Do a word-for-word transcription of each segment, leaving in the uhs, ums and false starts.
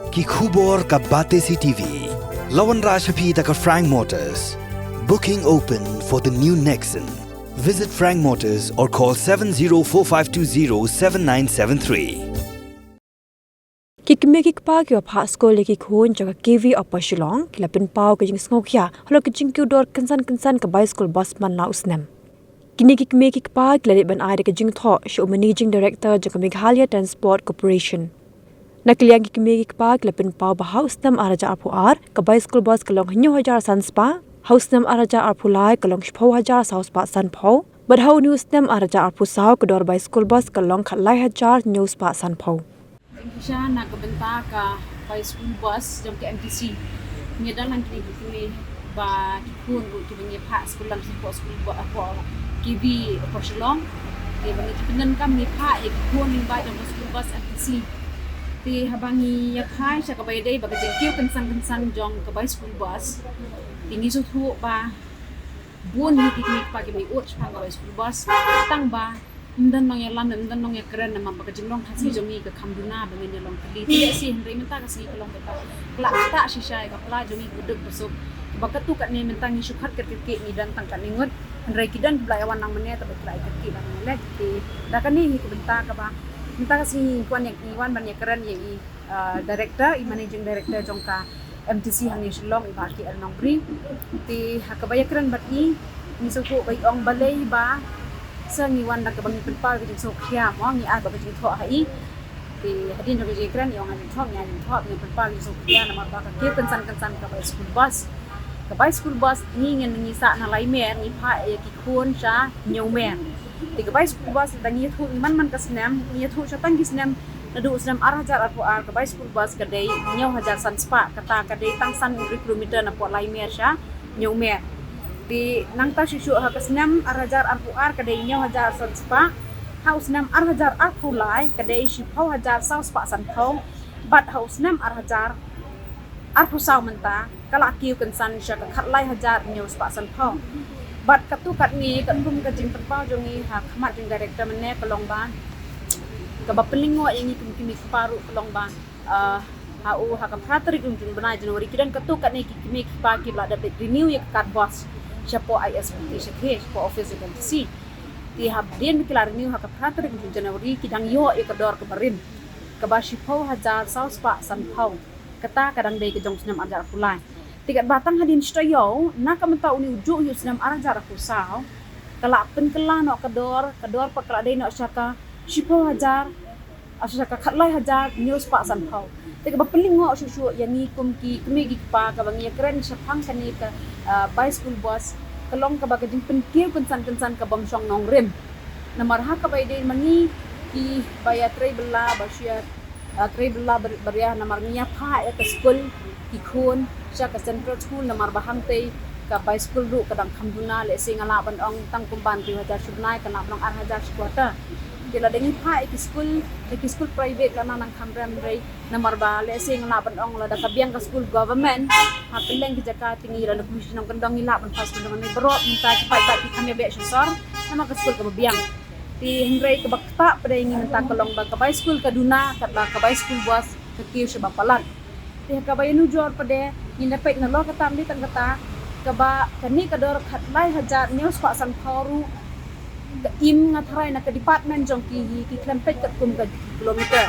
Ki khubor ka Batesi T V. La wanrah sha phi da ka Frank Motors. Booking open for the new Nexon. Visit Frank Motors or call seven zero four five two zero seven nine seven three. Ki kmie ki kpa kiba phah skul ïa ki khun jong ka K V Upper Shillong ki la pynpaw ka jingsngewkhia halor ka jingkiew dor kynsan kynsan ka bai skul bus man la u snem. Kine ki kmie ki kpa ki la leit ban ai da ka jingthoh sha u Managing Director jong ka Meghalaya Transport Corporation. Na ka liang ki kmie ki kpa ki la pynpaw ba ha u snem ar hajar arphew ar ka bai skul bus ka long hynñiew hajar san spah, ha u snem ar hajar arphew lai ka long shiphew hajar saw spah sanphew, bad ha une u snem ar hajar arphew saw ka dor bai skul bus ka long khatlai hajar hynñiew spah sanphew. Sha na ka bynta ka bai skul bus jong ka M T C. Ngi don lang kine ki kmie ba ki khun ruh kiba ngi phah skul lang sha ka skul ba, ka K V Upper Shillong. Te ba ngi pyndonkam ngi phah ïa ki khun lyngba jong ka skul bus M T C. Te haba ngi ïa phai sha kaba ïadei bad ka jingkiew kynsan kynsan jong ka bai skul bus, te ngi sngewthuh ba bun hi ki kmie ki kpa kiba ïoh shaphang ka bai skul bus, tang ba ym don nongïalam, ym don nongïakren namar ba ka jinglong Khasi jong ngi ka kham duna ba ngin ïa long kali. Te lehse hynrei mynta ka sngi ka long ba ka la ktah shisha ïa ka pla jong ngi ka duk ka suk. Ba katto katne mynta ngi shu khot kyrkieh ngi don tang katne ngut. Hynrei ki don kiba la ïa wan lang mynne, tang ba ki la ïa kyrkieh lang mynne. Te da kane hi ka bynta kaba mynta ka sngi ngi wan ïa, ngi wan ban ïakren ïa i uh, director, i managing director jong ka M T C hangne Shillong, i Bah K L Nongbri. Te ha kaba ïakren bad i, ngi sngewthuh ba i ong balei ba sa ngi wan da kaba ngi pynpaw ka jingsngewkhia mo, ngi ai ba ka jingthoh ha i. Te hadien jong ka jingïakren i ong ai jingthoh, ngi ai jingthoh, ngi pynpaw ka jingsngewkhia namar ba ka kiew kynsan kynsan ka bai skul bus. Ka bai skul bus ngi ngin ngi sah na lai mer, ngi phah ïa ki khun sha hynñiew mer. Te ka bai skul bus da ngi ïathuh ngi man man ka snem, ngi ïathuh sha tang ki snem, naduh u snem ar hajar arphew ar ka bai skul bus ka dei hynñiew hajar san spah, kata ka dei tang san ngut kilometer napoh lai mer sha hynñiew mer. Te nangta shuh shuh ha ka snem ar hajar arphew ar ka dei hynñiew hajar san spah, ha u snem ar hajar arphew lai ka dei shiphew hajar saw spah sanphew, bad ha u snem ar hajar arphew saw mynta ka la kiew kynsan sha ka khatlai hajar hynñiew spah sanphew. Bad katto katne katkum ka jingpynpaw jong ngi ha khmat jong director mynne ka long ba kaba pynlyngngoh ïa ngi kum ki kmie ki kpa ruh ka long ba, ah, ha u ha ka phra tarik jong u bnai January ki don katto katne ki kmie ki kpa kiba la dep renew ïa ka card bus shapoh I S P T sha K, shapoh office jong ka M T C. Te hadien ba ki la renew ha ka phra tarik jong u January ki dang ïoh ïa ka dor kaba rim kaba shiphew hajar saw spah sanphew. Kata ka dang dei ka jong u snem ar hajar arphew lai. Te katba tang hadien shi taïew na ka mynta une u juh ïa u snem ar hajar arphew saw ka la pynkylla noh ka dor, ka dor pat ka la dei noh sha ka shiphew hajar, ah, sha ka khatlai hajar hynñiew spah sanphew. Te kaba pynlyngngoh shuh shuh ïa ngi kum ki kmie ki kpa kaba ngi ïakren shaphang kane ka, ah, bai skul bus ka long kaba ka jingpynkiew kynsan kynsan ka bym shong nongrim. Namar ha kaba ïadei ma ngi kiba ïatrei bylla ba shu ïa, ah, trei bylla bar-, baria namar ngi ïa phah ïa ka skul ki khun sha ka central school namar ba hangtei ka bai skul ruh ka dang kham duna, lehse nga lah ban ong tang kumban hynriew hajar shi bnai kan lah ban ong ar hajar shi quarter. Te lada ngi phah ïa ki skul, ïa ki skul private la nang kham rem rei namar ba lehse nga lah ban ong lada ka biang ka skul government ha kylleng ki jaka te ngi lada kum ki nongkyndong ngi lah ban pass kyndong ne baroh mynta ki paidbah ki kham ïa beh sha sor namar ka skul kaba biang. Te hynrei kaba ktah pat ïa ngi mynta ka long ba ka bai skul ka duna katba ka bai skul bus ka kiew shaba palat. Te ha kaba ïanujor pat de ngin da peit nalor kata ym dei tang kata kaba kane ka dor khatlai hajar hynñiew spah sanphew ruh ka im nga tharai na ka department jong ki hi ki khlem peit katkum ka kilometer.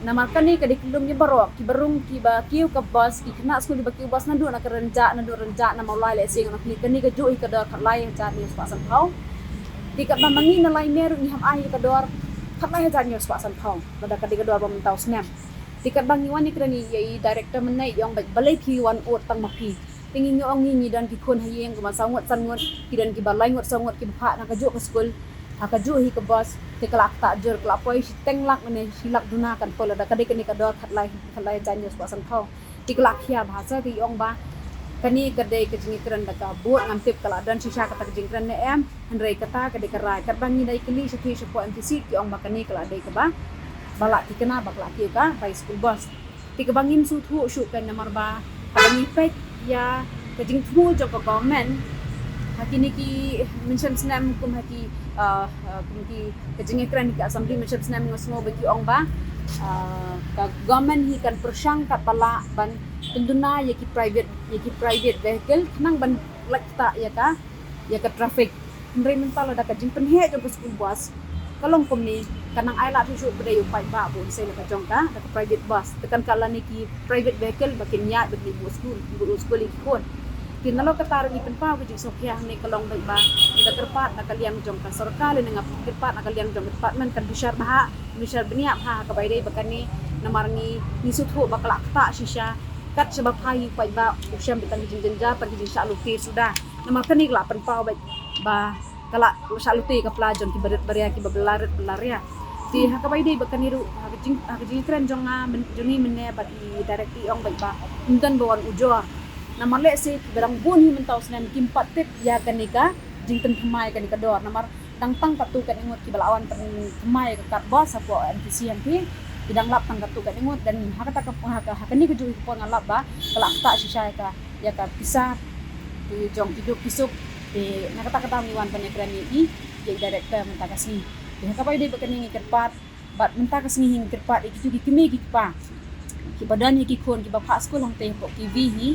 Namar kane ka dei kyllum ïa baroh kiba rung kiba kiew ka bus, ki khynnah skul kiba kiew bus naduh na ka Rynjah, naduh Rynjah na Mawlai lehse ngan ong kane ka juh hi ka dor khatlai hajar hynñiew spah sanphew. Te katba ma ngi na Laimer ruh ngi ham ai ïa ka dor khatlai hajar hynñiew spah sanphew. Lada ka dei ka dor ba mynta u snem. Te katba ngi wan ïakren ïa i director mynne i ong ba balei phi wan ud tang ma phi. Te ngi, ngi ong ngi, ngi don ki khun ha ïing kumba saw ngut san ngut, ki don kiba lai ngut saw ngut kiba phah na kajuh ka skul ha kajuh hi ka bus. Te ka la ktah jur, ka la poi shiteng lak ne shi lak duna kan poi lada ka dei kane ka dor khatlai, khatlai hajar hynñiew spah sanphew. Te ka la khia bha sa te i ong ba kane ka dei ka jingïakren da ka bud, ngam tip ka la don shisha kata ka jingkren ne em. Hynrei kata ka dei ka rai katba ngi da ïakylli sha ki shapoh M T C ki ong ba kane ka la dei kaba ba la thikna ba ka la kiew ka bai skul bus. Te kaba ngim sngewthuh shuh ka namar ba haba ngi peit ïa ka jingthmu jong ka government ha kine ki mynshem snem kum ha ki, ah, ah, kum ki ka jingïakren ki assembly mynshem snem nga sngew ba ki ong ba ah, ka government hi kan pyrshang katba lah ban pynduna ïa ki private, ïa ki private vehicle khnang ban lait ktah ïa ka, ïa ka traffic. Hynrei mynta lada ka jingpynheh jong ka school bus ka long kumne, ka nang ailad shuh shuh ba dei u paidbah ba un sei la ka jong ka da ka private bus. Te kan ka lane ki private vehicle ba kin ïaid ba kin buh skul, buh skul ïa ki khun. Te nalor kata ruh ngi pynpaw ka jingsngewkhia hangne ka long beit ba ngi da kyrpad na ka liang jong ka sorkar lane nga kyrpad na ka liang jong ka department kan bishar bha, bishar bniah bha ha kaba ïadei bad kane, namar ngi, ngi sngewthuh ba ka la ktah shisha. Kat shaba phai u paidbah u shem beit tang ki jingjynjar, tang ki jingshah lute suda. Namar kane ka la pynpaw beit ba ka la shah lute ka pla jong ki barit baria kiba bylla rit bylla ria. Te ha kaba ïadei bad kane ruh, ha ka jing, ha ka jingkren jong nga myn, jong ngi mynne bad i director i ong beit ba ym don ba wan ujor. Namar lehse kiba dang bun hi mynta u snem kim pat tip ïa kane ka jingpynthymmai kane ka dor. Namar dang tang katto katne ngut kiba la wan pynthymmai ka card bus hapoh M T C M P. Ki dang lap tang katto katne ngut, dan ha kata ka, ha ka, ha kane kajuh ka por nga lap ba ka la ktah shisha ïa ka, ïa ka pisa, ki jong ki duk ki suk. Te na kata ka daw ngi wan ban ïakren ïa i, ïa i director mynta ka sngi. Te ha kaba ïadei bad kane ngi kyrpad, bad mynta ka sngi hi ngi kyrpad ïa kito ki kmie ki kpa kiba don ïa ki khun kiba phah skul hangtei hapoh K V hi.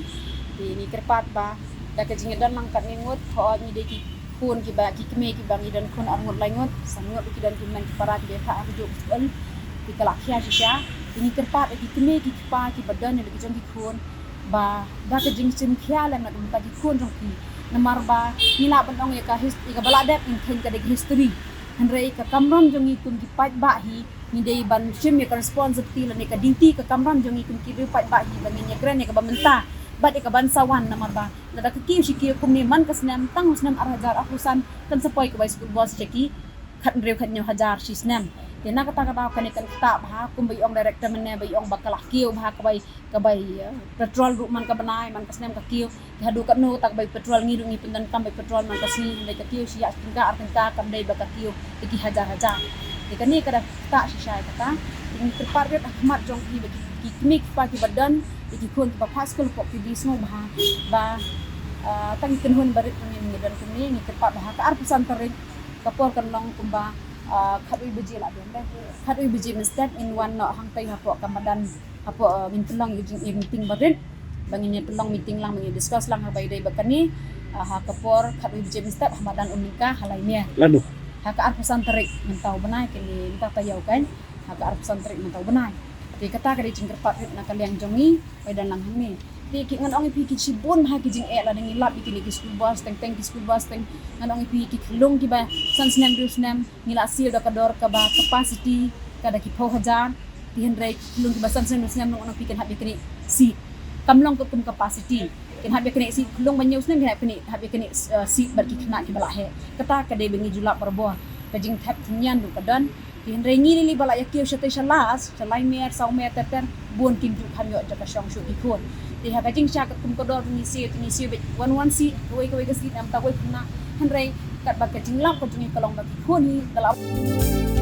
Te ngi kyrpad ba da ka jingïadon lang katne ngut, hooid ngi dei ki khun kiba, ki kmie kiba ngi don khun ar ngut lai ngut, san ngut ki don ki hynmen ki para kiba phah ha kajuh ka skul. Te ka la khia shisha. Te ngi kyrpad ïa ki kmie ki kpa kiba don ïa la ki jong ki khun ba da ka jingshim khia lem na ka bynta ki khun jong ki. Namar ba ngi lah ban ong ïa ka his, ïa kaba la dep ngin kheiñ ka dei ka history. Hynrei ka kamram jong ngi kum ki paidbah hi, ngi dei ban shim ïa ka responsibility lane ka duty, ka kamram jong ngi kum ki riew paidbah hi ba ngin ïakren ïa kaba mynta bad ïa ka ban sa wan. Namar ba lada ka kiew shi kiew kumne man ka snem, tang u snem ar hajar arphew san kan sa poi kawei school bus sha ki khathynriew khathynñiew hajar shi snem. Te na kata ka daw kane kan ktah bha, kumba i ong director mynne ba i ong ba ka la kiew bha kawei, kawei, eh, petrol ruh man ka bnai, man ka snem ka kiew. Te haduh katno kata kawei petrol, ngi ruh ngi pyndonkam beit petrol man ka sngi, hynrei ka kiew shi ïa tyngka ar tyngka, kam dei ba ka kiew ïa ki hajar hajar. Te kane ka da ktah shisha ïa kata. Te ngi kyrpad rit ha khmat jong ki ba ki, ki kmie ki kpa kiba don ïa ki khun kiba phah skul hapoh K V, sngewbha ba, ah, tang ki kynhun barit jong ngi ngi don kumne, ngi kyrpad ba ha ka arphew san tarik ka por kan long kumba, ah, khatwei baje la dei, khatwei baje mynstep ngin wan noh hangtei hapoh ka madan, hapoh, ah, ngin pynlong ïa ka jingim meeting barit, ba ngin ïa pynlong meeting lang, ba ngin discuss lang ha kaba ïadei bad kane, ah, ha ka por khatwei baje mynstep ha madan Umlyngka ha Laimer. Lano? Ha ka arphew san tarik mynta u bnai, kane mynta taïew kan, ha ka arphew san tarik mynta u bnai. Te kata ka dei jingkyrpad rit na ka liang jong ngi, ba ïadon lang hangne. Te ki, ngan ong ïa phi ki shibun bha ki jingeh lada ngi lap ïa kine ki school bus, teng teng ki school bus, teng ngan ong ïa phi ki khyllung kiba san snem hynriew snem ngi la siew da ka dor kaba capacity ka da ki phew hajar. Te hynrei ki khyllung kiba san snem hynriew snem ngan ong ïa phi kin hap ïaknieh seat. Kam long ka kum capacity. Kin hap ïaknieh seat, khyllung ba hynñiew snem kin hap ïaknieh, hap ïaknieh, eh, seat bad ki khynnah kiba la heh. Kata ka dei ba ngi ju lap barabor. Ka jingthep thynnian ruh ka don. Te hynrei ngi lei lei ba la ïa kiew shatei sha Laimer, sha Laimer, Sawmer, ter ter, bun kim ju kham ïoh jaka shong shuh ki khun. Te ha ka jingshah katkum ka dor ba ngi siew, te ngi siew beit wan wan seat, kawei kawei ka seat, namar kawei khynnah. Hynrei katba ka jinglap ka jong ngi ka long ba ki khun hi da la